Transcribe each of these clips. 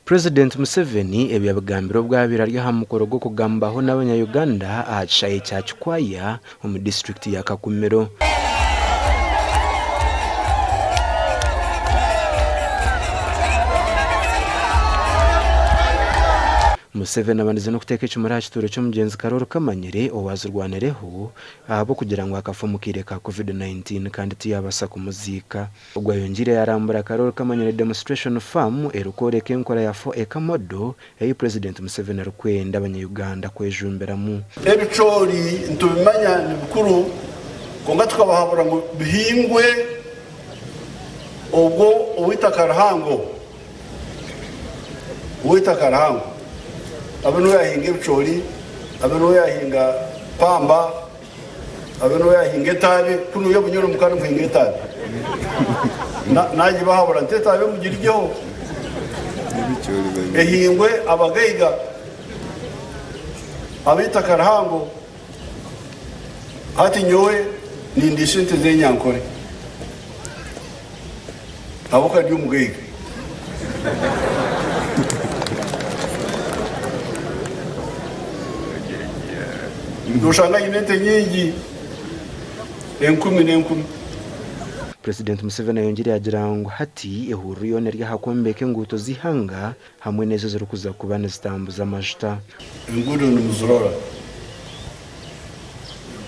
Purezidenti Museveni ebi yabigambire obu abaire ari aha mukoro gw'okugambaho n'abanya Uganda aha kishaayi kya Kikwaya omu disiturikiti ya Kakumiro. Museveni abandize n'okuteeka ekimuri aha kituuro ky'omugyenzi Karoli Kamanyire owaazirwanireho ahabw'okugira ngu akafa omu kaire ka Covid 19 kandi tiyabaasa kumuziika. Ogwo ayongyeire yarambura Karoli Kamanyire Demonstration Farm erikworeka enkora ya 4-acre model ei Purezidenti Museveni arikwenda abanya-Uganda kwejumbiramu. Ebicoori nitubimanya ni bikuru kwonka tukabahabura ngu bihingwe ogwo ow'eitaka rihango, ow'eitaka rihango abe niwe yaahinga ebicoori, abe niwe yaahinga pamba, Abe niwe yaahinga etaabe, kunuya Bunyoro muka nimuhinga etaabe. Naagibahabura nti etaabe mugirugyeho ehingwe abagaiga ab'eitaka rihango. Hati nyowe nindiisa ente z'enyankore ahabw'okuba ndi omugaiga. Noshanga aine ente nyingi enkumi n'enkumi. Purezidenti Museveni ayongyire yaagira ngu hati ehururu yoona eri aha kwombeka enguuto z'eihanga hamwe n'ezo ezirikuza kuba nizitambuza amajuta. Enguudo nimuzirora.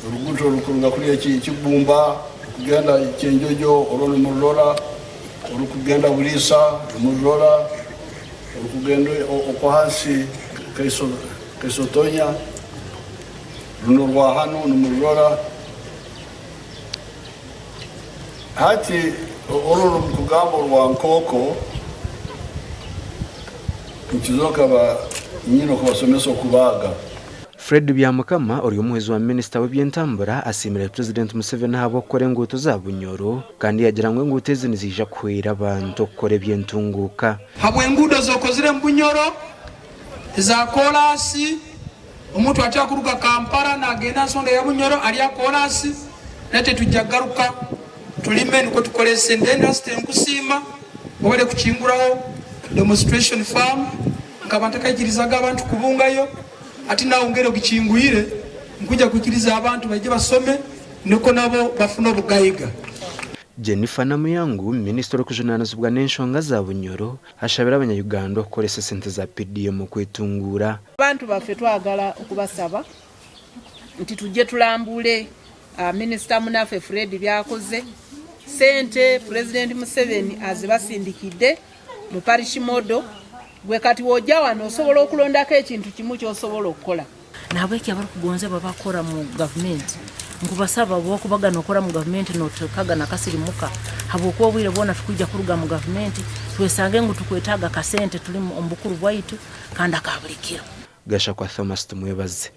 Oruguuto orurikuruga kuriya Kibumba rurikugyenda Kyenjojo orwo nimururora, orurikugyenda Buriisa nimururora, orurikugyenda okwo ahansi Kaisotonya runu orwa hanu nimururora. Hati oru orurikugamba orwa Nkooko nikizooka nyine okubashomesa okubaaga. Fred Byamukama ori omuhwezi wa minisita w'eby'entambura asiimire Purezidenti Museveni ahabw'okukora enguuto za Bunyoro kandi yagira ngu enguuto ezi niziija kuhwera abantu okukora eby'entunguuka. Habw'enguudo z'okozire omu Bunyoro eza koolaasi, omuntu atya kuruga Kampala naagenda nsonda ya Bunyoro ari aha koolaasi, naitwe twija kugaruka turime nikwo tukorese. Then nkusiima webare kukinguraho demonstration farm. Nkaba ntakaikirizaga abantu kubungayo, hati nawe ngeri ogikingwire, nkwija kwikiriza abantu baije basome nikwo nabo bafune obugaiga. Jennifer Namuyangu, minisita orikujunanizibwa n'enshonga za Bunyoro, ashabire abanya-Uganda okukoresa esente za PDM okwetunguura. Abantu baffe twagala okubasaba nti tujje tulambuule Minisita munaffe Fred byakoze. Ssente Pulezidenti Museveni azibasindikidde mu parish model. Gwe kati wojja wano osobola okulondako ekintu kimu kyosobola okukola. Nahabweki abarukugonzebwa bakora mu gavumenti nkubasaba obu okubaga nokora mu gavumenti notekaga nakasiri muka habwokuba obwire bwona tukwija kuruga mu gavumenti twesange ngu tukwetaaga akasente tuli omu bukuru bwaitu kandi aka buli kiro. Gashakwa Thomas Tumwebaze.